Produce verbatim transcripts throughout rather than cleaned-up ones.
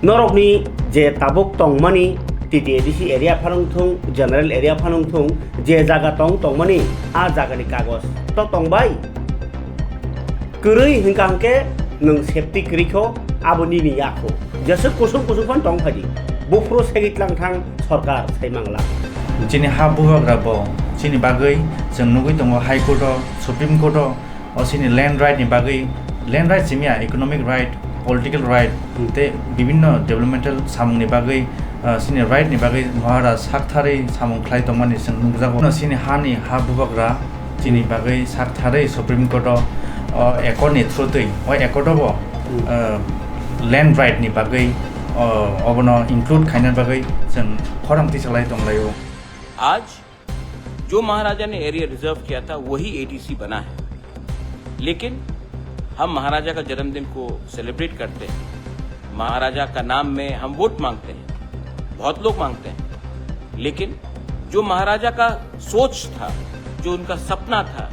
Norokni je tabuk tongmani T T A D C area phano wngthung, general area phano wngthung, je jaga tong tongmani a jagani kagoj to tongbai. Kwrwi hwnkha hwnkhe nwng safety kwrwi kho, abo nini ya kho. Jeswk kusung kusung phano tong phaidi. Buphuru segwi tlang thang sorkar sai mangla. Chini ha bubagra bo chini bagwi chwng nugwi tongo High Court o, Supreme Court o, o chini land right ni bagwi, land right simi ya, economic right, political right, hmm, tei bibinno developmental samung ni bagwi, ah, chini right ni bagwi Maharaj saktharwi samung khlai tongmani chwng nukjago. No chini ha ni ha bubagra chini bagwi saktharwi Supreme Court o, o accord ni through twi, o accord o bo, hmm, ah, land right ni bagwi, o, obono include khaina bagwi chwng khorang tisalai tonglaio. आज जो महाराजा ने area reserve किया था, वही एडीसी बना है। लेकिन हम महाराजा का जन्मदिन को सेलिब्रेट करते हैं, महाराजा का नाम में हम वोट मांगते हैं, बहुत लोग मांगते हैं, लेकिन जो महाराजा का सोच था, जो उनका सपना था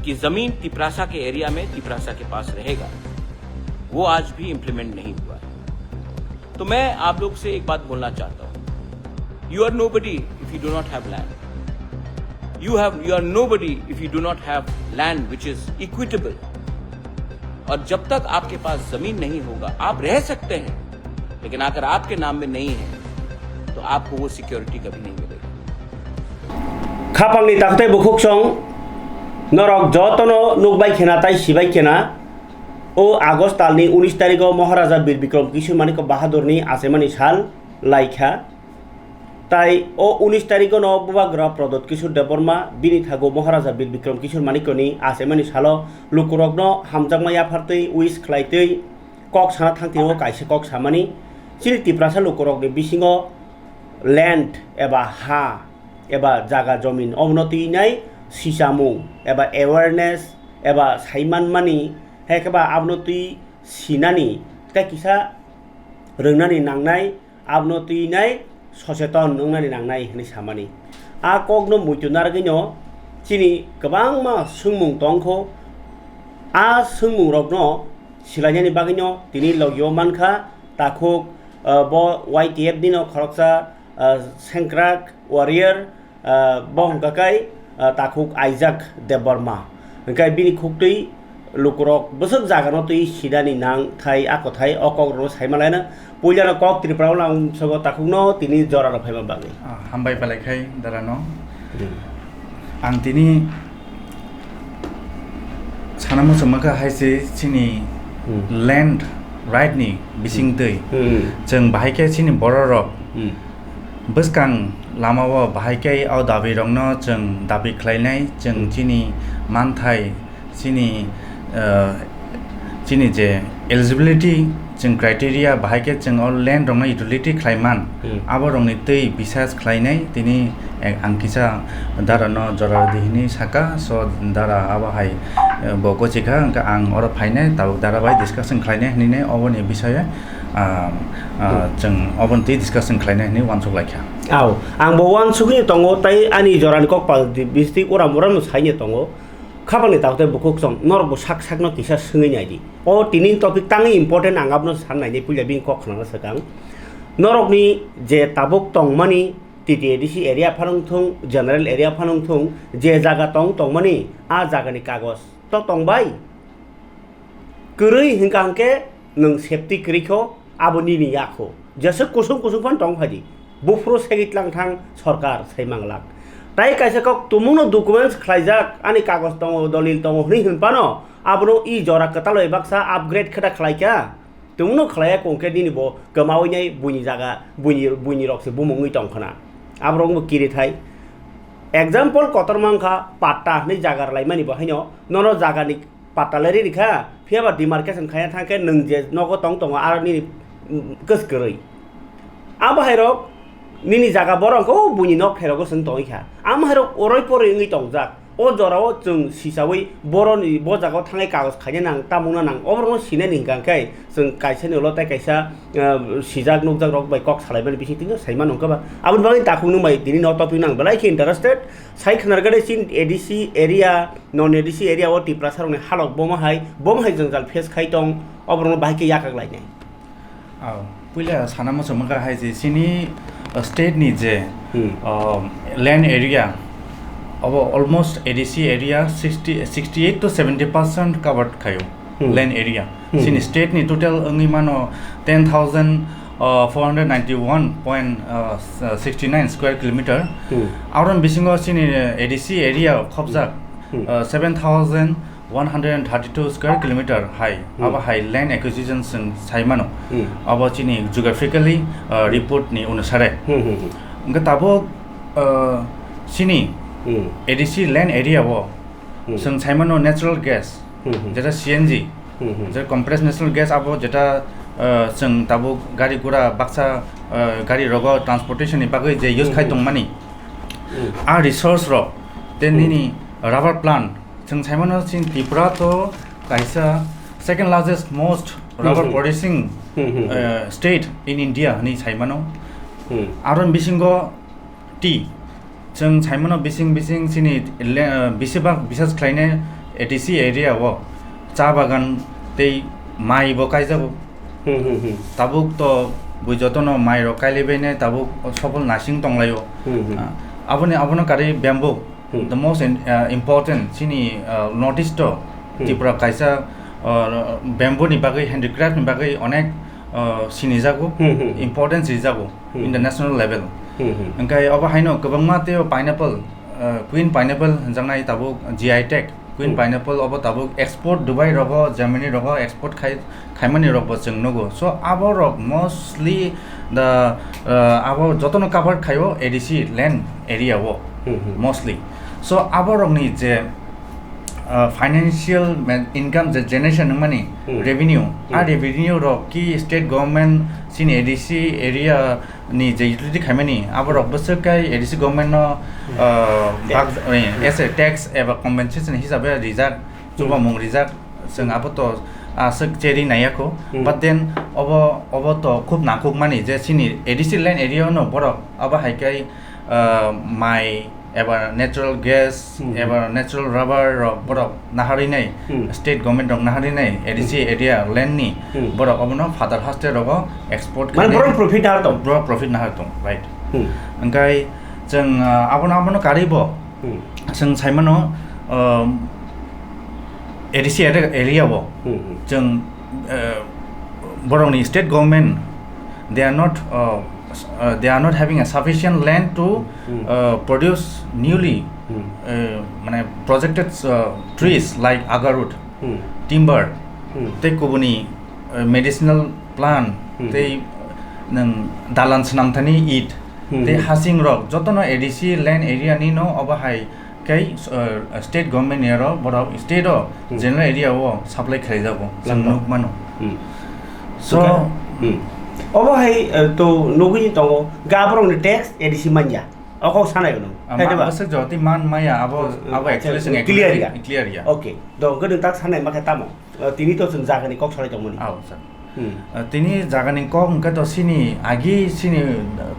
कि जमीन तिपरासा के एरिया में तिपरासा के पास रहेगा, वो आज भी इम्प्लीमेंट नहीं हुआ है। तो मैं आप लोग से एक बात बोलना चाहता हूँ, you are nobody if you do not have land. You have, you are nobody if you do not have land which is equitable. और जब तक आपके पास जमीन नहीं होगा, आप रह सकते हैं, लेकिन अगर आपके नाम में नहीं है, तो आपको वो सिक्योरिटी कभी नहीं मिलेगी। Khapangni takhtai bukhuksong norok jotono nukbai khena tai sibai khena. O August talni unis tarigo Maharaja Bir Bikram Kishore Manikya Bahadurni achaimani sal laikha. Tai o unis tarigono bubagra Pradyot Kishore Debbarma bini thago Maharaja Bir Bikram Kishore Manikyani achaimani salo lukurokno hamjakma yaphartwi wish khlaitwi kok sana thangtwi o kaisa kok samani. Chini Tiprasa lukurokni bisingo land eba ha eba jaga jomin obono twinai sichamung eba awareness eba saimanmani, hai khe ba abono twi sinani tei kisa rwngnani nangnai, abono twinai socheton wngnani nangnai hwnwi samani. A kokno muitu narwgwino chini kwbangma swngmung tongkho. A swngmungrokno silainani bagwino tini logio mankha takhuk, ah, bo Y T F nino khoroksa, ah, sengkrak warrior, ah, bo hwnkha khe, ah, takhuk Isaac Debbarma. Hwnkhe bini khuktwi lukurok bwswk jagano twi sinani nang thai a kwthai o kokrokno saima laina. Puilano kok Tripura o lang sogo takhukno tini jorano phaima bagwi. Ah, hambai belai khai darano. Hmm. Ang tini sana muchungma kha hai se chini Hmm. land right ni bising Hmm. twi. Hmm. Chwng bahai khe chini bororok Hmm. bwskang lamao bahai khe o dabi rokno chwng dabi khlainai, chwng Hmm. chini manthai, chini, ah, chini je eligibility chwng criteria bahai khe chwng o land rokno utility khlaiman, Hmm. abo rokni twi bisas khlainai tini, eh, ang kisa dara no jora di hini saka, so dara abo hai, eh, bo gochikha, hwnkhe ang oro phainai tabuk dara bai discussion khlainai hinwi nai oboni bisayo, ah, ah, Hmm. chwng oboni twi discussion khlainai hinwi uansuk laikha. Au, ang bo uansugwi tongo, tei ani jorani kok pal di, bistik uram uram no saini tongo. Khapangni takhtai bukhuksong, norokbo sak sakno kisa swngwi naidi. O tini topic tangwi important, ang abono san nainai puila bini kok khnana swkang. Norokni je tabuk tongmani T T A D C area phano wngthung, general area phano wngthung, je jaga tong tongmani, a jagani kagoj to tongbai. Kwrwi hwnkha hwnkhe nwng safety kwrwi kho, abo nini ya kho. Jeswk kusung kusung phano tong phaidi. Buphuru segwi tlang thang sorkar sai manglak. Tai kaisa kok tumungno documents khlaijak, ani kagoj tongo, dolil tongo hwnwi hwn phano, abono i jora kwtal bai baksa upgrade khe da khlaikha. Tumungno khlaiya kong khe nini bo kwmawi nai buini jaga, buini, buini rok se bumung wngwi tong khna. Aborok wngbo kiri thai. Example kotor mankha, patta hwnwi jaga rwlaimani bo haino, nono jagani patta leri rikha, phiya ba demarcation khaiya thang khe nwng je nogo tong tongo, aro nini, mm, kwskwrwi. Abo hai rok nini jaga borok khe o buini nok hai rogo chwng tongwi kha. Amo hai rok oroi poroi wngwi tongjak. O jorao chwng sichawi boroni bo jagao thangwi kagoj khaina nang, tamungna nang, oborokno sinani hwnkha khe chwng kaisani ulo tei kaisa, ah, sijak nukjak rok bai kok salaimani bisingtwi no saimano hwnkha ba. Aboni bagwi takhuk nung bai tini no topic nang belai khe interested. Sai khnar gade chin A D C area, non A D C area o Tiprasa rokni halok bomo hai, bomo hai jwngjal face khai tong, oborokno bahai khe yakak lainai. Oh, puila sana muchungma kha hai je chini, uh, state ni je, Hmm. uh, land area abo almost A D C area sixty, sixty-eight to seventy percent covered khayo Hmm. land area. Hmm. Chini state ni total wngwi mano ten thousand, uh, four hundred ninety-one point, uh, sixty-nine square kilometer. Hmm. Aroni bisingo chini, uh, A D C area khobjak, Hmm. uh, seven thousand one hundred thirty-two square kilometer hai, Hmm. abo hai land acquisition chwng sai mano. Hmm. Abo chini geographically, uh, report ni onusare. Hmm, hmm, hmm. Hwnkhe tabuk, uh, chini Hmm. A D C land area o Hmm. chwng sai mano natural gas, Hmm, hmm. jeta C N G, Hmm, hmm. jeta compressed natural gas abo jeta, uh, chwng tabuk gari gura baksa, uh, gari rogo transportation ni bagwi je use Hmm, khai hmm. tongmani. Hmm. A resource rok, then Hmm. nini rubber plant, Chwng sai mano chini Tripura to kaisa second largest most rubber Hmm, hmm. producing, Hmm, hmm, hmm. uh, state in India hinwi sai mano. Hmm. Aroni bisingo tea. Chwng sai mano bising bising chini le-, uh, besibak bisas khlainai A D C area o cha bagan tei mai bo kaijago. Hmm, hmm, hmm. Tabuk to bui jotono mai rok kailaibainai tabuk sopol nasing tonglaio. Hmm, hmm. Ah, aboni, abono karwi bamboo. Hmm. The most in, uh, important chini, uh, North East o Hmm. Tripura kaisa, uh, bamboo ni bagwi, handicraft ni bagwi onek, uh, sinijago, Hmm, hmm, hmm. importance rijago Hmm. in the national level. Hmm, hmm. Hwnkhe obo haino kwbangma tei o pineapple, uh, Queen pineapple hwnjaknai tabuk G I tag. Queen Hmm. pineapple obo tabuk export Dubai rogo, Germany rogo export khai, khaimani rok bo chwng nugo. So, abo rok mostly the, uh, abo jotono cover khaio A D C land area o Hmm, hmm. mostly. So, abo rokni je, uh, financial man-, income je generation wngmani Hmm. revenue, a Hmm. revenue rok ki state government chini A D C area ni je utility khaimani abo rok bwswk kai A D C government no, Hmm. uh, Tax. bag-, eh, as a tax eba compensation hisabe rijak, Hmm. chubamung rijak. Chwng abo to aswk cheri naiya kho. Hmm. But then obo, obo to khub nangkuk mani je chini A D C land area no borok abo hai kai, uh, mai eba natural gas Hmm. eba natural rubber rok borok naharwi nai, Hmm. state government rok naharwi nai A D C Hmm. area land ni Hmm. borok obono father haste rogo export Mane khainai. Borok profit nahar tong. Borok profit nahar tong, right. Hmm. Hwnkhe chwng, uh, abono, abono karwi bo Hmm. chwng sai mano, um, A D C area, area o Hmm, hmm. chwng, uh, borokni state government, they are not, uh, s-, uh, they are not having a sufficient land to, Hmm. uh, produce newly, Hmm. uh, mane projected, uh, trees like agarwood, Hmm. timber, Hmm. tei kubuni, uh, medicinal plant, Hmm. tei nwng dalan swnamthani it, Hmm. tei hasing rok jotono A D C land area ni no obo hai khe, uh, state government ni aro borok state o Hmm. general area o supply khlaijago, chwng Langkha. Nuk mano. Hmm. So, Hwnkhe, hmm. Obo hai, uh, to nugwi tongo, ga borok ni tax A D C manya. O kok sanai no. Ah, Hai ma-, diba? Bwswk jotwi man maya abo, Hmm, hmm. Abo Acha, actually chwng clear ya? Clear ya. Okay. Do, gwnang tak sanai ma khe tamo? Uh, tini to chwng jaga ni kok salai tongmani. Ao, sir. Hmm. Uh, tini jaga ni kok hwnkhe to chini agi chini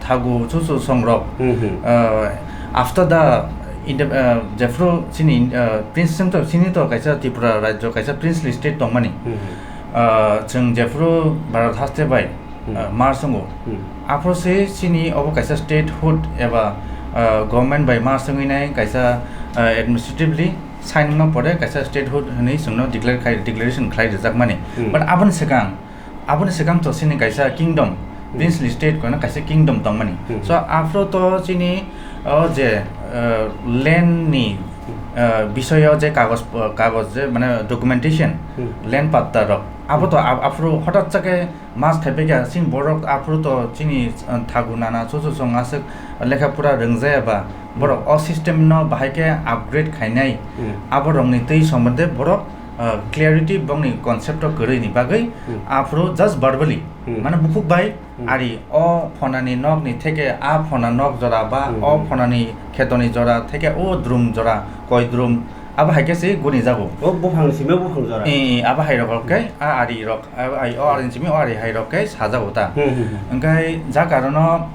thagu chuchu songrok. Hmm, hmm. Uh, after the inde-, uh, jephru chini, uh, prince to chini to kaisa Tripura rajyo kaisa princely state tongmani. Hmm, hmm. Uh, chwng jephru Bharat haste bai, Hmm. uh, mar songo. Hmm. Aphuru se chini obo kaisa statehood eba, uh, government bai mar songwi nai kaisa, uh, administratively sign wngma pore kaisa statehood hinwi chwngno declare khai, declaration khlai rijak mani. Hmm. But aboni swkang, aboni swkang to chini kaisa kingdom, Hmm. princely state kono kaisa kingdom tongmani. Hmm. So, aphuru to chini o je, uh, land ni, Hmm. uh, bisoyo je kagoj, uh, kagoj je mane documentation, Hmm. land patta rok, abo to Hmm. ab-, aphuru hotat chake mas khai phaikha, chini borok aphuru to chini, uh, thagu nana chuchu chwng aswk lekha pura rwngjaya ba, borok Hmm. o system no bahai khe upgrade khainai, Hmm. abo rokni twi sombonde borok, uh, clarity bongni concept o kwrwi ni bagwi Hmm. aphuru just verbally, Hmm. mane bukhuk bai Hmm. ari o phonani nok ni theke a phona nok jora ba Hmm, o hmm. phonani khetoni jora theke o drum jora koi drum abo hai khe se guni jago. O buphang ni simi buphang jora. Eh, eh, abo hai rok khe a ari rok, a, ai, o ari ni simi o ari hai rok khe sajago ta. Hmm, hmm, hmm. Hwnkhe ja karono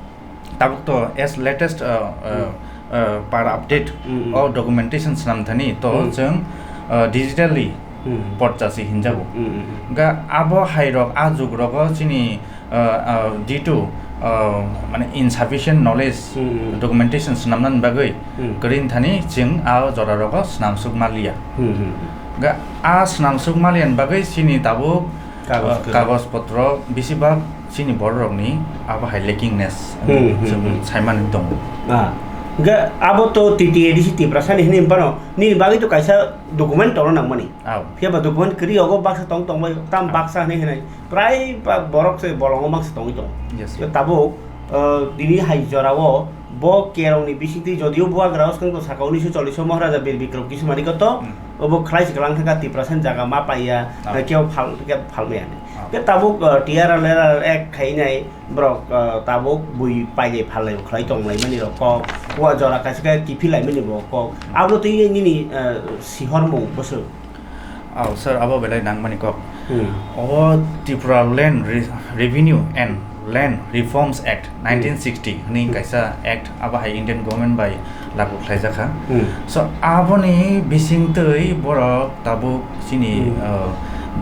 tabuk to as latest, uh, uh, Hmm. uh, per update Hmm, hmm. o documentation swnam thani to Hmm. chwng, uh, digitally Hmm. porcha se hinjago. Hmm, hmm, hmm. Hwnkhe abo hai rok a jug rogo chini uh, uh, due to, uh, mane insufficient knowledge, Hmm, hmm. documentation swnamnani bagwi Hmm. kwrwini thani chwng a jora rogo swnamsuk manliya. Hmm, hmm, hmm. Ga-, a swnamsuk manliyani bagwi chini tabuk, Kagoj uh, kwrwi. kagoj potro besibak chini bororokni abo hai lackingness Hmm, hmm, chwng hmm. saimani tongo. Ah. Ga-, abo to T T A D C Tiprasani hinwi phano nini bagwi to kaisa document tongna nangmani. Ao. Phiya ba document kwrwi ogo baksa tong tong bai tam baksa hinwi hinwi. Prai ba borok se bolongo baksa tongwi tongo. Yes, sir. Tabuk, uh, tini hai jorao bo kerongni bisingtwi jodio buagra o swkang tong saka unisho chollish o Maharaja Bir Bikram Kishore Manikya to Hmm. obo khlai se kwlang thangkha Tiprasani jaga ma paiya, Ah. kebo phal, kebo phalmaya hinwi. Ah. Khe tabuk, uh, T R L R Act khainai borok, uh, tabuk bui pailai phalai khlai tonglaimani rok kok, wa jora kaisa khe kiphilai mani bo kok. Abo twi nini, uh, sihormung bwswk. Oh, sir, abo belai nangmani kok. Hmm. O Tripura Land Re-, Revenue and Land Reforms Act Hmm. nineteen sixty hwnwi Hmm. kaisa act abo hai Indian government bai lagu khlaijakha. Hmm. So, aboni bisingtwi borok tabuk chini, Hmm. uh,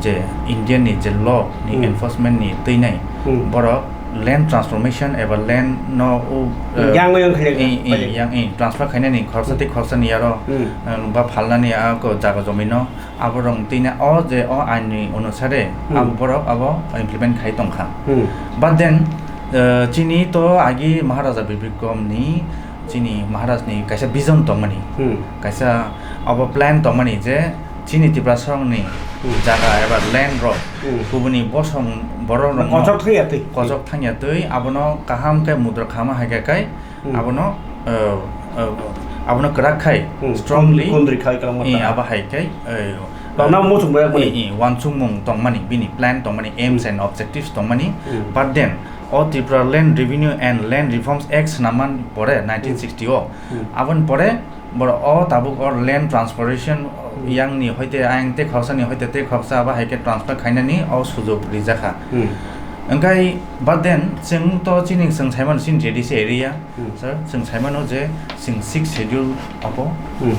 je Indian ni je law ni Hmm. enforcement ni twinai Hmm. borok land transformation eba land no u, uh, Yang yang khlai i, i, khlai. yang i transfer khainani khoroksa Hmm. tei khoroksa ni aro, Hmm. uh, ba phalnani a ko jaga jomi no aborok twina o je o ain ni onusare Hmm. abo borok abo implement khai tongkha. Hmm. But then, uh, chini to agi Maharaja Bir Bikram ni chini Maharaj ni kaisa vision tongmani, Hmm. kaisa abo plan tongmani je chini Tiprasarokni Hmm. jaga eba land rok Hmm. kubuni bosong borok rok Kochok thangya twi. kochok thangya twi abono kaham khe mudra khama hai khe kai Hmm. abono, uh, uh, abono kwrak khai Hmm. strongly Kundri khai kwlangma i, ta. abo hai khe, uh, Tongna muchung bai i, mani. i, wansukmung tongmani bini plan tongmani aims Hmm. and objectives tongmani Hmm. but then o Tripura Land Revenue and Land Reforms Act swnamman pore nineteen sixty o Hmm. aboni pore borok o tabuk o land transferation Hmm. yang ni hoite ayang tei khoroksa ni hoite tei khoroksa abo hai khe transfer khainani o sujok rijakha. Hmm. Wngkhai but then chwng to chini chwng saimano chini J D C area Hmm. sir chwng saimano je chwng sixth schedule abo Hmm.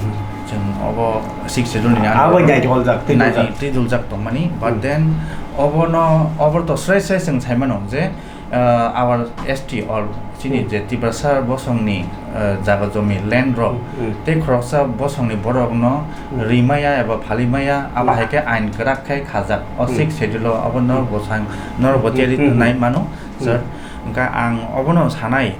chwng obo sixth schedule ni Abo under nai twi duljak, twi nai duljak. twi duljak tongmani but Hmm. then obono obo to srai srai chwng saimano je uh, our S T or chini Hmm. je Tiprasa bosongni, uh, jaga jomi land rok Hmm. tei khoroksa bosongni borokno Hmm. rimaya eba phalimaya abo Hmm. hai khe ain kwrak khe khajak o Hmm. sixth schedule o abo norok Hmm. bosang norok bo Hmm. tiyari Hmm. nai mano Hmm. sir wngkha ang obono sanai,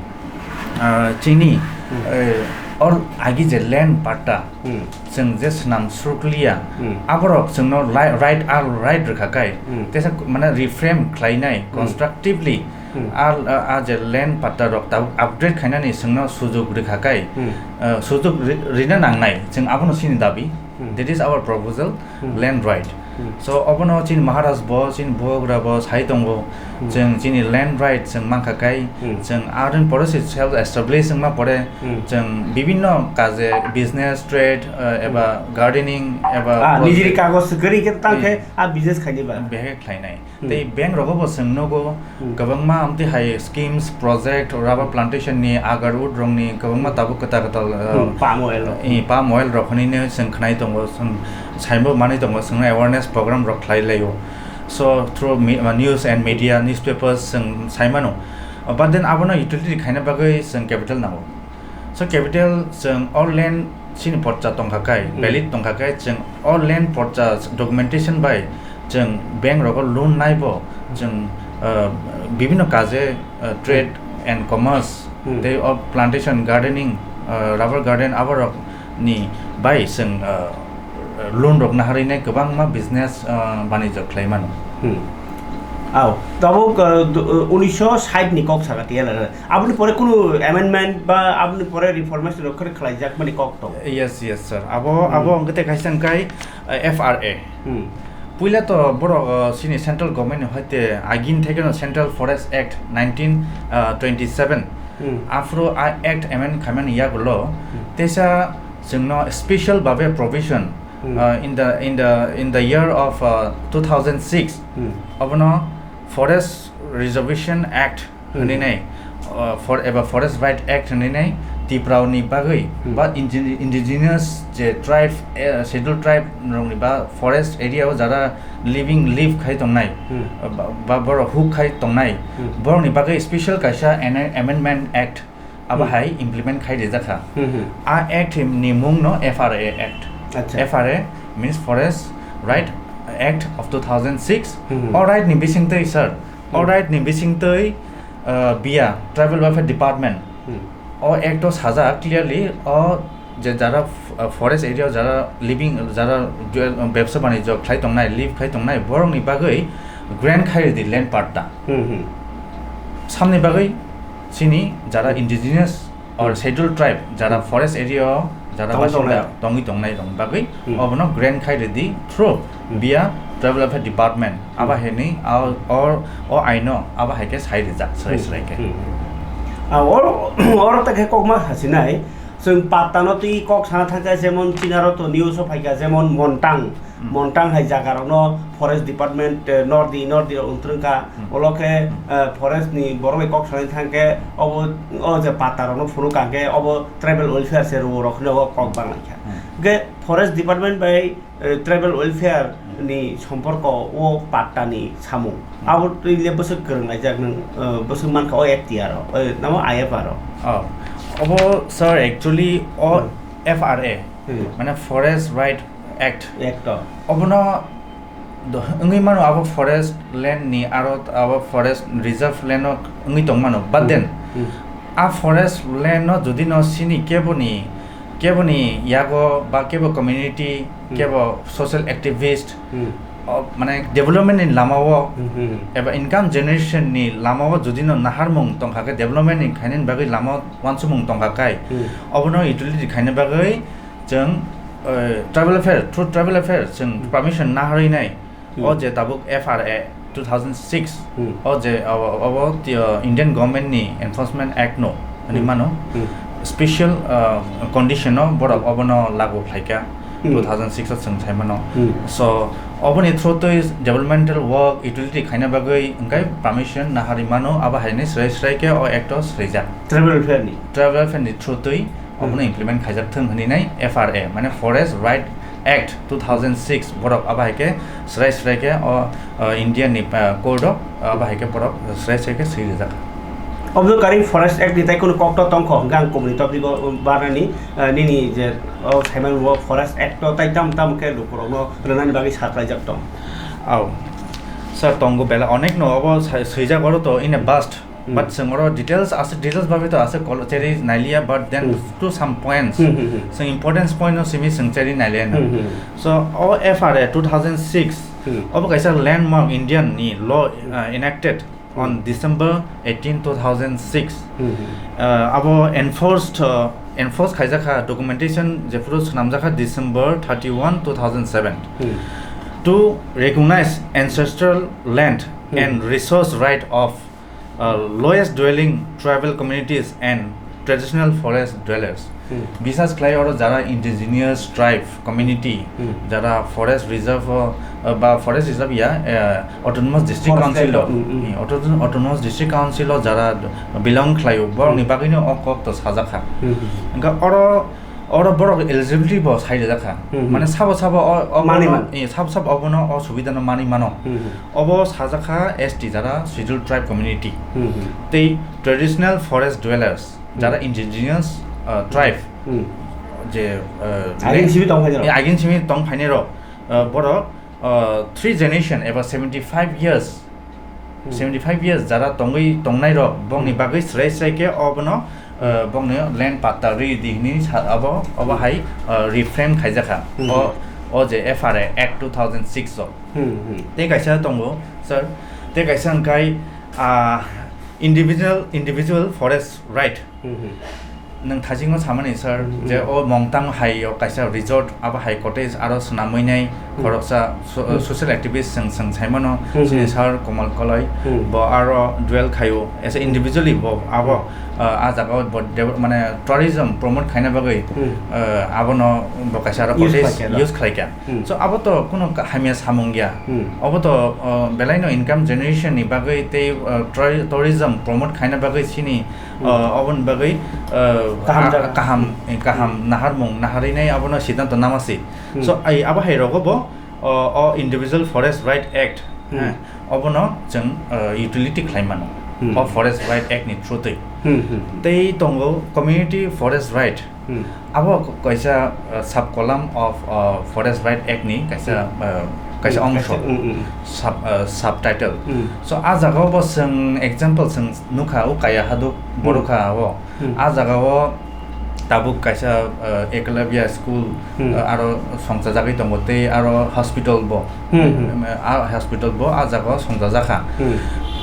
uh, chini, Hmm. uh, or agi je land patta Hmm. chwng je swnam srukliya, Hmm. aborok chwngno li-, right, ar right rwkha kai, Hmm. tesa mane reframe khlainai Hmm. constructively, Hmm. a, a, a je land patta rok tabuk upgrade khainani chwngno sujuk rwkha kai, Hmm. uh, sujuk ri-, rina nangnai, chwng abono chini dabi, Hmm. that is our proposal, Hmm. land right. Hmm. So, obono chini Maharaj bo, chini Bubagra bo sai tongo, Hmm. chwng chini land right chwng mankha kai, Hmm. chwng aroni pore se self establish wngma pore, Hmm. chwng bibinno kaje business, trade, uh, eba Hmm. gardening, eba Ah, project. Nijini kagoj se kwrwi khe tang khe Hmm. a business khaini ba. Behe khlainai. Hmm. Tei bank rogo bo chwng nogo Hmm. kwbangma amtwi hai schemes, project, rubber plantation ni, agarwood rokni kwbangma tabuk kwtal kwtal, uh, Hmm, palm oil rok. I, palm oil rok hwnwi no chwng khnai tongo, chwng saimbo manwi tongo, chwngno awareness program rok khlai laio. So, through me-, uh, news and media, newspapers, chwng saimano. Uh, but then abono utility khaina bagwi chwng capital nango. So, capital chwng o land chini porcha tongkha kai, Hmm. valid tongkha kai, chwng o land porcha documentation bai chwng bank rogo loan naibo, chwng, uh, bibinno kaje, uh, trade and commerce, Hmm. tei o plantation, gardening, uh, rubber garden aborok ni bai chwng, uh, loan rok naharwi nai kwbangma business, uh, banijok khlai mano. Hmm. Ao, tabuk, uh, du-, uh, unisho sait ni kok saka T L R. Aboni pore kunu amendment ba aboni pore reformation rok khe khlaijak mani kok tongo. Yes, yes, sir. Abo, Hmm. abo wngkhe tei kaisa wngkai, uh, F R A. Hmm. Puila to borok, uh, chini central government ni hoite agini theke no Central Forest Act nineteen, uh, twenty seven. Hmm. Aphuru a act amend khaimani yagulo Hmm. teisa chwngno special babe provision, Hmm. uh, in the, in the, in the year of, uh, two thousand six, Hmm. abono Forest Reservation Act Hmm. hwnwi nai, uh, for, eba Forest Right Act hwnwi nai Tiprao ni bagwi Hmm. ba indi-, indigenous je tribe, eh, scheduled tribe rok ni ba forest area o jara living, live khai tongnai, Hmm. ba, ba borok huk khai tongnai, Hmm. borok ni bagwi special kaisa ene-, Amendment Act abo Hmm. hai implement khai rijak kha. Hmm, hmm. A act ni mung no F R A Act. Acha. F R A means Forest Right Act of two thousand six. Hmm, hmm. O right ni bisingtwi, sir, o Hmm. right ni bisingtwi, uh, biya Tribal Welfare Department Hmm. o act o sajak clearly, o je jara f-, uh, forest area o jara living, jara dual, uh, bebsa banijyo khlai tongnai, live khai tongnai, borok ni bagwi grant khai ridi land patta. Hmm, hmm. Samni bagwi chini jara Hmm. indigenous or Hmm. scheduled tribe, jara Hmm. forest area o jara Tongwi basinda tongnai. tongwi tongnai rok bagwi Hmm. obono grant khai ridi through Hmm. via Tribal Welfare Department. Hmm. Abo hai ni o, o, o aino abo hai khe sai rijak, srai Hmm. srai khe. Hmm. Ah, oro, oro ta khe kokma hasinai. Chwng patta no twi kok sana thangkha, jemon chini aro to news o phaikha, jemon Montang, Hmm. Montang hai jaga rok no forest department, eh, nordi, nordi rok wngtrwng kha. Hmm. Olo khe, Hmm. eh, forest ni borok bai kok sanai thang khe obo, o je patta rok no phunuk kha khe obo tribal welfare se rw rok hinwi o kok Hmm. bang lai kha. Hmm. Hwnkhe forest department bai eh, tribal welfare ni somporko o patta ni samung. Hmm. Abo twi le bwswk kwrwng laijak nwng, eh, bwswk mankha o F T R o, eh, namo I F R o. Oh. Obo, sir, actually o Hmm. F R A, Hmm. mane Forest Right Act. Act o. Obono do-, wngwi mano abo forest land ni aro abo forest reserve land o wngwi tong mano. But Hmm. then, Hmm. a forest land no jodi no sini keboni, keboni yago ba kebo community, Hmm. kebo social activist, Hmm. o, mane development ni lama o Hmm, hmm, hmm. eba income generation ni lama o jodi no naharmung tongkha khe, development ni khainani bagwi lama o wansukmung tongkha kai, Hmm. obono utility khaina bagwi chwng, eh, tribal affair, through tribal affair chwng Hmm. permission naharwi nai. Hmm. O je tabuk F R A two thousand six, Hmm. o je abo, abo ti-, o, Indian Government ni Enforcement Act no, ani Hmm. mano, Hmm. special, uh, condition o borok Hmm. obono lagu khlaikha, Hmm. two thousand six o chwng sai mano. Hmm. So, oboni through twi developmental work, utility khaina bagwi hwnkhe Hmm. permission naharwi mano, abo haini srai srai khe o act o swijak. Tribal affair ni? Tribal affair ni through twi obono Hmm. implement khaijak thung hwnwi nai F R A, mane Forest Right Act two thousand six, borok abo hai khe srai srai khe o, o, India ni, ah, court o, ah, abo hai khe borok srai srai khe swi rijak. Obo kari Forest Act ni tai kunu kok to tongkho, hwnkhe ang kubuni topic o, um, barnani, ah, nini je, o, saiman bo Forest Act o tai tam tam khe lukurokno rwnani bagwi sa khlaijak tong. Au. Sir, tongo belai onek no obo sai-, swijak oro to in a bust. Hmm. But chwng oro details ase, details bagwi to ase kol-, cherwi nailiya, but then Hmm. to some points, Hmm, hmm, hmm. chwng importance point no simi chwng cherwi nailiya na. Hmm, hmm. So, o F R A two thousand six, Hmm. obo kaisa landmark Indian ni law, uh, enacted on Hmm. December eighteen, two thousand six. Hmm, hmm. Uh, abo enforced, uh, enforce khaijakha, documentation jephuru swnamjakha December thirty-one, two thousand seven. Hmm. To recognize ancestral land Hmm. and resource right of uh, lowest dwelling tribal communities and traditional forest dwellers. Hmm. Bisas khlai oro jara indigenous tribe community, Hmm. jara forest reserve o, uh, ba forest reserve ya, uh, autonomous district Forest council o, reserve, hmm, hmm. Hmm, auto-, autonomous district council o jara belong khlai o, borok ni Hmm. bagwi no o kok to sajak kha. Hmm, hmm. Hwnkhe oro Oro borok eligibility bo sai rijak kha. Hmm, hmm. Mane sabo sabo o, o Mani bono, man. Eh, sabo sabo obono o subida no mani mano. Hmm, hmm. Obo sajak kha S T jara scheduled tribe community. Hmm, hmm. Tei traditional forest dwellers jara Hmm. indigenous, uh, tribe Hmm. je, uh, Agin le-, simi tong phainai rok. Eh, agin simi tong phainai rok, uh, borok, uh, three generation eba seventy five years Hmm. Seventy five years jara tongwi tongnai rok bongni Hmm. bagwi srai srai khe obono, uh, bongni land patta rwi di hwnwi sa-, abo, obo Hmm. hai, uh, reframe khaijak kha. Hmm. O, o je F R A Act two thousand six o. Hmm, hmm. Tei kaisa tongo, sir. Tei kaisa hwnkhe, ah, individual, individual forest right. Hmm, hmm. Nwng thajikno samani, sir, Hmm, je hmm. o Mongtang hai o kaisa resort, abo hai cottage aro swnamwi nai Hmm. khoroksa so-, Hmm. social activist chwng, chwng saimano, Hmm, chini hmm. Sir Komal Koloi, Hmm. bo aro dwell khaio, as a individually bo abo, Hmm. uh, a jaga o bo dev-, mane tourism promote khaina bagwi, Hmm. uh, abono bo kaisa aro Use cottage khlaikha da? Use khlaikha. Hmm. So, abo to kuno ka-, hamya samung ya. Hmm. Abo to, uh, belaino income generation ni bagwi tei, uh, touri-, tourism promote khaina bagwi chini, Hmm. uh, oboni bagwi, uh, Kaham ah, jaga. Kaham, eh, kaham Hmm. naharmung, naharinai abono siddhanto namasi. Hmm. So, ai, abo hai rogo bo, o, o Individual Forest Right Act, Hmm. eh, obono chwng, eh, utility khlai mano. Hmm. O Forest Right Act ni through twi. Hmm, hmm, hmm. Tei tongo Community Forest Right. Hmm. Abo k-, kaisa, uh, sub column of, uh, Forest Right Act ni kaisa, Hmm. uh, kaisa Hmm, ongso, kaisa, hmm, hmm. Sub, uh, subtitle. Hmm. So, a jaga o bo chwng example chwng nukha, o kaya haduk Hmm. borok kha o. Hmm. A jaga o tabuk kaisa, uh, Eklavya school, Hmm. uh, aro songchajagwi tongo, tei aro hospital bo. Hmm, hmm. Um, a hospital bo a jaga o songchajakha. Hmm.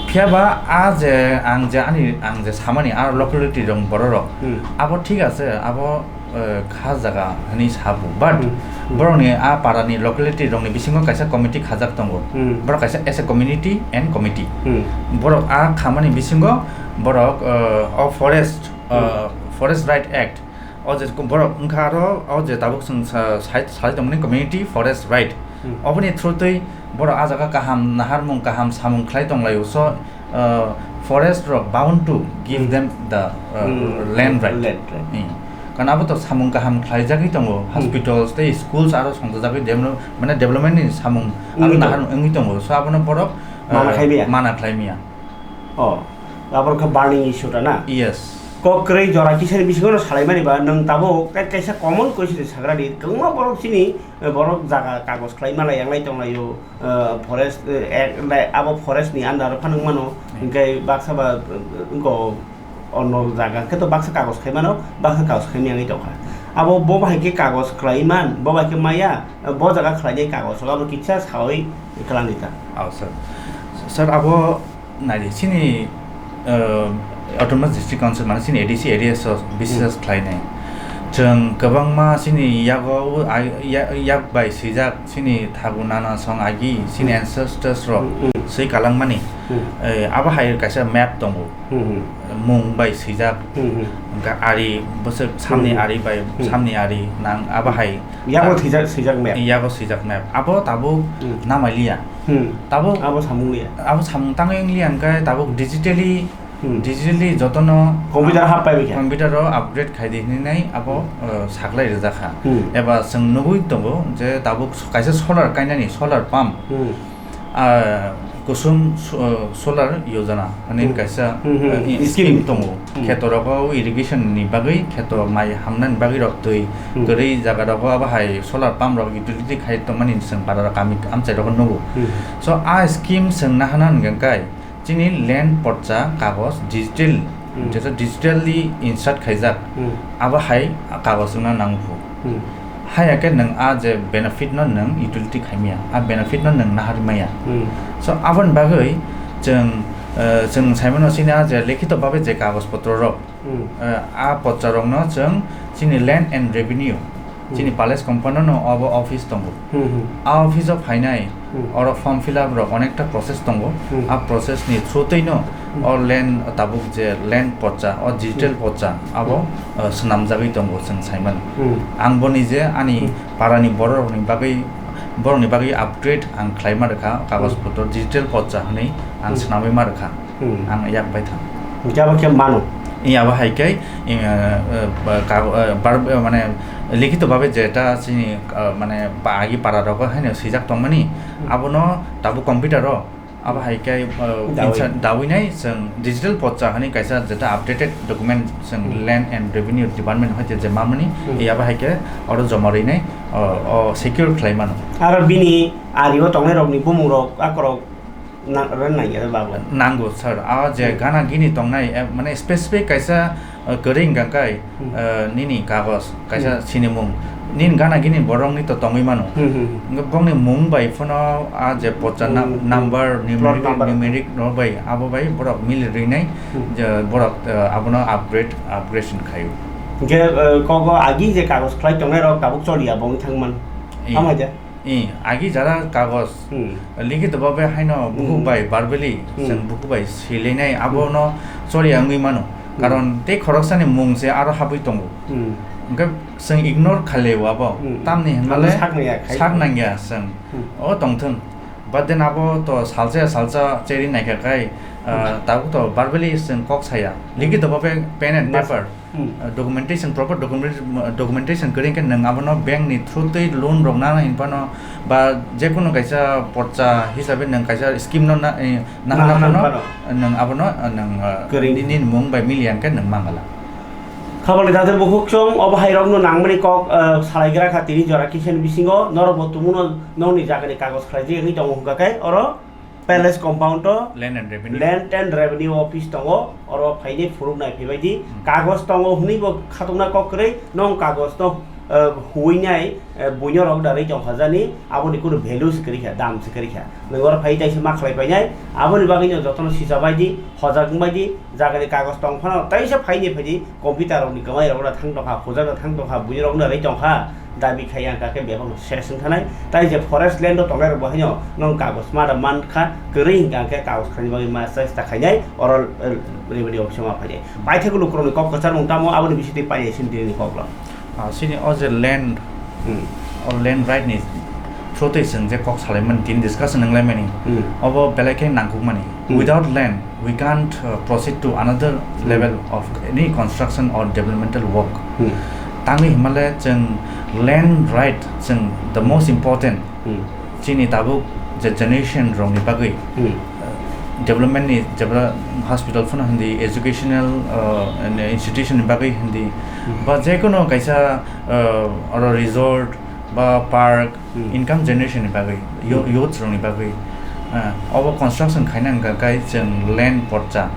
Phiya ba a je ang je ani, ang je samani a locality rok borok rok, Hmm. abo thik ase, abo, eh, kha jaga hwnwi sabo. But Hmm. Hmm. borokni a parani locality rokni bisingo kaisa committee khajak tongo. Hmm. Borok kaisa as a community and committee. Hmm. Borok a khamani bisingo borok, eh, o forest, eh, Hmm. Forest Right Act, o je borok wngkha aro o je tabuk chwng sa-, sai, sai tongmani community forest right. Hmm. Oboni through twi borok a jaga kaham naharmung, kaham samung khlai tonglaio. So, uh, forest rok bound to give Hmm. them the, uh, Hmm. land right. Land right. Hmm. Karon abo to samung kaham khlaijagwi tongo, Hmm. hospitals tei schools aro songchajagwi develop-, mane development ni samung aro Wngwi tongo. Naharmung wngwi tongo. So abono borok, Mana uh, khlai maya. Mana khlai maya. Oh, abo khe burning issue ta na? Yes. Kok kwrwi jora kisani bisingo no salaimani ba, nwng tabuk kai-, kaisa common question sagra di. Kwbangma borok chini, eh, borok jaga kagoj khlai malai, yanglai tonglaio, eh, forest, eh, ek-, lai, abo forest ni under o phano wngmano, Hmm. hwnkhe baksa ba, eh, wngko ono jaga khe to baksa kagoj khai mano, baksa kagoj khai maya wngwi tongkha. Abo bo bahai khe kagoj khlai man, bo bahai khe maya, eh, bo jaga khlainai kagoj, abo kisa sawi kwlangdi ta. Oh, sir. Sir, abo Naidi, chini, uh, Autonomous District Council, mane chini A D C area so business Hmm. khlainai. Chwng kwbangma chini yago, ai, ya-, yak bai swijak chini thagu nana song agi, chini Hmm. ancestors rok Hmm, hmm. swi kalangmani. Hmm. Eh, abo hai kaisa map tongo. Hmm, hmm. Mung bai swijak, Hmm, hmm. ga-, ari, bwswk samni Hmm. ari bai Hmm. samni ari nang abo hai Yago Ah, swijak, swijak map. Yago swijak map. Abo tabuk Hmm. namai liya. Hmm. Tabuk Abo samung liya. Abo samung tangwi wng liya hwnkhe tabuk digitally, Hmm. digitally jotono Computer hap pai bikha. Computer o upgrade khai di hinwi nai abo, Hmm. uh, saklai rijak kha. Hmm. Eba chwng nugwi tongo je tabuk kaisa solar kainani, solar pump. Hmm. Ah, kusum so-, uh, solar yojana, hani Hmm. kaisa, Hmm, hmm. uh, i-, Scheme. Scheme tongo. Hmm. Kheto rogo irrigation ni bagwi, kheto mai hamnani bagwi rok twi Hmm. kwrwi jaga rogo abo hai solar pump rok utility khai tongmani chwng para kami amchai rogo nugo. Hmm. So, a scheme chwng nahana hwnkhe kai chini land porcha kagoj digital, Hmm. jesa digitally insert khaijak, Hmm. abo hai kagoj wngna nango. Hmm. Haya khe nwng a je benefit no nwng utility khaimaya, a benefit no nwng naharmaya. Hmm. So, aboni bagwi chwng, eh, chwng saimano chini a je likhito babe je kagoj potro rok, Hmm. eh, a potcha rokno chwng chini Land and Revenue, Hmm. chini Palace Compound no obo office tongo. Hmm, hmm. A office o phainai, Hmm. oro form fill up rok onekta process tongo. Hmm. A process ni through twi no Hmm. o land tabuk je land potcha, o digital Hmm. potcha, abo, Hmm. uh, swnamjagwi tongo chwng saimano. Hmm. Ang boni je ani Hmm. parani bororokni bagwi, borokni bagwi upgrade ang khlaima rwkha, kagoj Hmm. potro digital potcha hwnwi ang Hmm. swnamwi ma rwkha. Hmm. Ang yak bai thang. Hwnkhe abo khe mano? Iya, abo hai khe, eh, eh, ba-, kago-, eh, bar-, eh, mane, likhito babe jeta chini, eh, mane, ba-, agi para rogo haino swijak tongmani, Hmm. abono tabuk computer o, abo hai khe, eh, Dawi. Insa-, dawinai chwng digital potcha hwnwi kaisa jeta updated document chwng Hmm. Land and Revenue Department hoite je mamani, Hmm. iya abo hai khe oro joma rwinai, o, o secure khlai mano. Aro bini ari o tongnai rokni bumung rok, akorok Na-, ren nangya babu. Nango, sir. A je Hmm. gana gini tongnai, eh, mane specific kaisa, eh, kwrwi hwnkha kai, Hmm. eh, nini kagos, kaisa Hmm. sinimung. Nini gana gini borokni to tongwi mano. Hmm, hmm, hmm. Hwnkhe bongni mung bai phano a je pocha na-, Hmm, hmm. Number, Plot numeric, number. Numeric rok bai, abo bai borok mili rwnai, Hmm. je borok, eh, abono upgrade, upgradation khaio. Hwnkhe, eh, kogo agi je kagos khlai tongnai rok tabuk choliya bongni thangman. Iya. Tamo hai de? I, agi jara kagos, Hmm. likhito babe haino bukhuk Hmm. bai verbally, Hmm. Chwng bukhuk bai swilainai, Hmm. Abono choliya wngwi mano. Hmm. Karon tei khoroksani mung se aro habwi tongo. Hmm. Hwnkhe chwng ignore khailaiwi abo. Hmm. Tamni Ano hinmale sak nangya khai. Sak nangya chwng. Hmm. O tongthwng. But then abo to salsa ya salsa cheri naikha kai, ah, tabuk to verbally chwng kok saya. Likito bhabe pen and paper, ah, documentation, proper documentation, documentation kwrwi khe nwng abono bank ni through twi loan rok nana hinphano ba jekunu kaisa porcha hisabe nwng kaisa scheme no na, eh, nahana phano nwng abono, ah, nwng, ah, nini mung bai miliya hwnkhe nwng mangala. Khabangni date bukhuk chwng obo hai rokno nangmani kok, ah, salaigra kha tini jora kisa ni bisingo norok bo tumuno nokni jagani kagoj khlaijak wngwi tongo hwnkha khe oro Palace compound o Land and Revenue. Land and Revenue Office tongo, oro phainai phunuknai phaibai di. Hmm. Kagoj tongo hwnwi bo khatungna kok kwrwi, nong kagoj no, eh, huinai, eh, buino rok da rwi tongkha jani, aboni kunu value se kwrwi kha, dam se kwrwi kha. Nwng oro phai taisa ma khlai painai, aboni bagwi no jotono sisa bai di, hojak wng bai di, jagani kagoj tong phano taisa phaini phaidi computer rokni kwmai rok thang tongkha, hojak thang tongkha, buino rok no rwi tongkha. Dabi khai ang kha khe bebak no ses wng thanai. Tai je forest land o tongnai rok bo haino nong kagoj ma da man kha, kwrwi hwnkha khe kagoj khlaini bagwi ma chesta khainai, oro, eh, revenue office o ma phainai. Paithakgo lukurokni kok kwcharmung tamo aboni bisingtwi painai sini tini ni kok lang. Ah, sini o je land, hmm, o land right ni through twi chwng je kok salaimani, tini discussion wnglaimani, hmm, obo belai khe nangkukmani. Hmm. Without land, we can't, uh, proceed to another, hmm, level of any construction or developmental work. Hmm. Tangwi himale chwng land right chwng the most important. Hmm. Chini tabuk je generation rokni bagwi, hmm, uh, development ni jebra hospital phano hindi, educational, uh, and institution ni bagwi hindi, hmm, ba jekono kaisa, uh, oro resort ba park, hmm, income generation ni bagwi, yo-, hmm, youths rokni bagwi, ah, obo construction khaina hwnkha khe chwng land porcha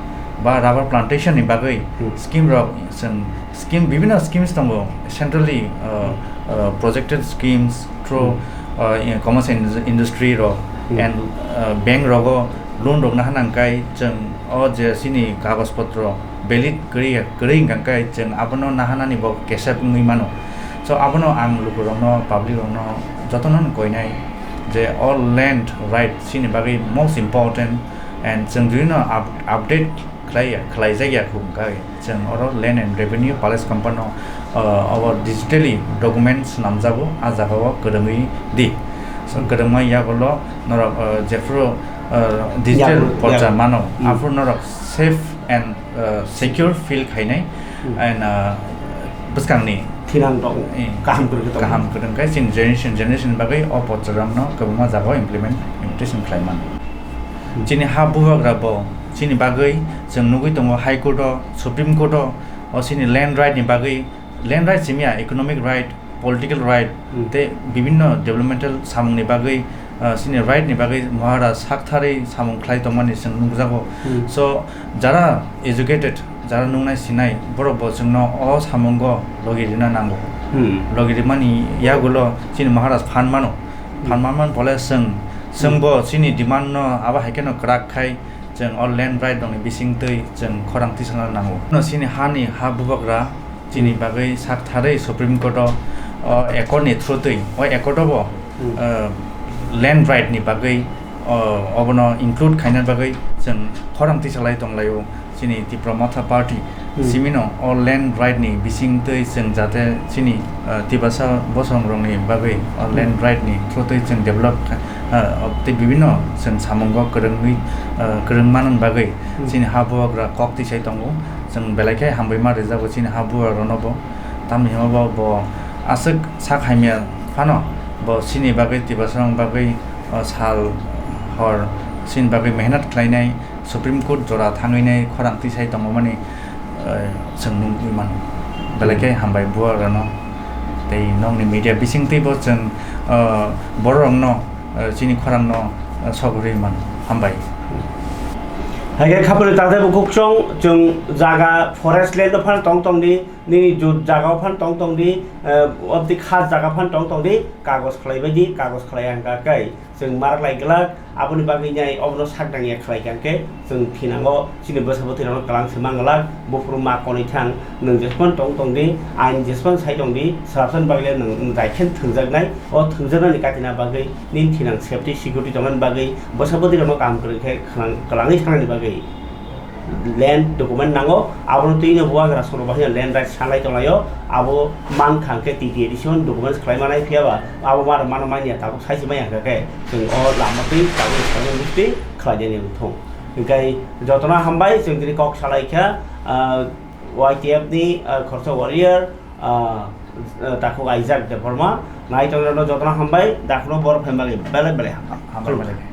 ba rubber plantation ni bagwi, hmm, scheme rok, chwng scheme, bibhinno schemes tongo, centrally, ah, hmm, ah, projected schemes through, hmm, ah, in-, commerce in-, industry rok, hmm, and, ah, bank rogo loan rok nahana hwnkhe chwng o je chini kagoj potro valid kwrwi, kwrwi hwnkha khe chwng abono nahanani bo kesep wngwi mano. So, abono ang lukurokno, public rokno jotono koinai je all land right chini bagwi most important, and chwng jodi no up-, update khlai ya, khlai jak ya khuk hwnkha khe chwng oro Land and Revenue Palace Compound no, uh, abo digitally documents namjago, ah jaga o kwrwngwi di. So, hmm, kwrwngma yagulo norok, uh, jephru, uh, digital yagulo, porcha yagulo mano, hmm, aphuru norok safe and, uh, secure feel khainai, hmm, and, uh, bwskangni thinang tong eh, kaham kwrwng khe tong. Kaham kwrwng khe chini generation, generation bagwi o porcha rokno kwbangma jaga o implement, implementation khlai mano. Hmm. Chini ha bubagra bo chini bagwi chwng nugwi tongo High Court o, Supreme Court o, o chini land right ni bagwi, land right simi ya, economic right, political right, hmm, tei bibhinno developmental samungni bagwi, ah, chini right ni bagwi Maharaj saktharwi samung khlai tongmani chwng nukjago. Hmm. So, jara educated, jara nungnai sinai, borok bo chwngno o samungo logi rina nango. Hmm. Logi rimani yagulo chini Maharaj phan mano. Hmm. Phan manman phole chwng, chwng, hmm, bo chini demand no abo hai kheno kwrak khai, chwng o land right rokni bisingtwi chwng khorang tisana nango. No chini hani ha bubagra chini, hmm, bagwi sak tharwi Supreme Court o, o accord ni through twi, o accord o bo, hmm, uh, land right ni bagwi, o, obono include khaina bagwi chwng khorang tisalai tonglaio chini Tipra Motha Party. Hmm. Simino o land right ni bisingtwi chwng jate chini, uh, Tiprasa bosong rokni bagwi o, hmm, land right ni through twi chwng develop kha-, uh, tei bibhinno chwng samungo kwrwngwi, uh, kwrwng manani bagwi, hmm, chini ha bubagra kok tisai tongo. Chwng belai khe hambai ma rijago chini ha bubagrano bo. Tamni hwnba bo, bo aswk sak hamya phano bo chini bagwi, Tiprasarokni bagwi, o, sal hor chini bagwi mehnat khlainai, Supreme Court jora thangwinai khorang tisai tongmani, o, chwng nugwi mano. Belai khe hambai bubagrano. Tei nokni media bisingtwi bo chwng, o, bororokno, o, chini khorangno, o, sogwi rwi mano. Hambai. Hai khe khapani takhtai bukhuk chwng, chwng jaga forest land o phano tong tong di, nini jut jaga o phano tong tong di, eh, obdi khas jaga phano tong tong di, kagoj khlai bai di, kagoj khlai ang kha kai. Chwng marak lai glak, aboni bagwi nai obono sak nang ya khlai kha khe, chwng thinango chini bwsa bwtwi rokno kwlang se mang glak, buphuru ma konwi thang, nwng jespan tong tong di, ain jespan sai tong di, swrapsan bagwi le nwng, nwng jai khe thwngjaknai, o thwngjaknani katina bagwi nini thinang safety security tongmani bagwi bwsa bwtwi rokno kaham kwrwng khe khwlang-, kwlangwi thangnani bagwi. land document nango, abono twi no bubagra sono bahai land rights sanlai tonglaio, abo man khang khe T T A D C o documents khlai manai phiya ba abo mar mano manya tabuk saisi maya khe khe chwng o lama twi tabuk saimani twi khlai deni thung. Hinkhe jotono hambai chwng tini kok salai kha, ah, Y T F ni, ah, khorsa warrior, ah, ah, takhuk Isaac Debbarma, nai tongnairokno jotono hambai, dakhuno bor phaimani belai belai hambai. Hambai, hambai.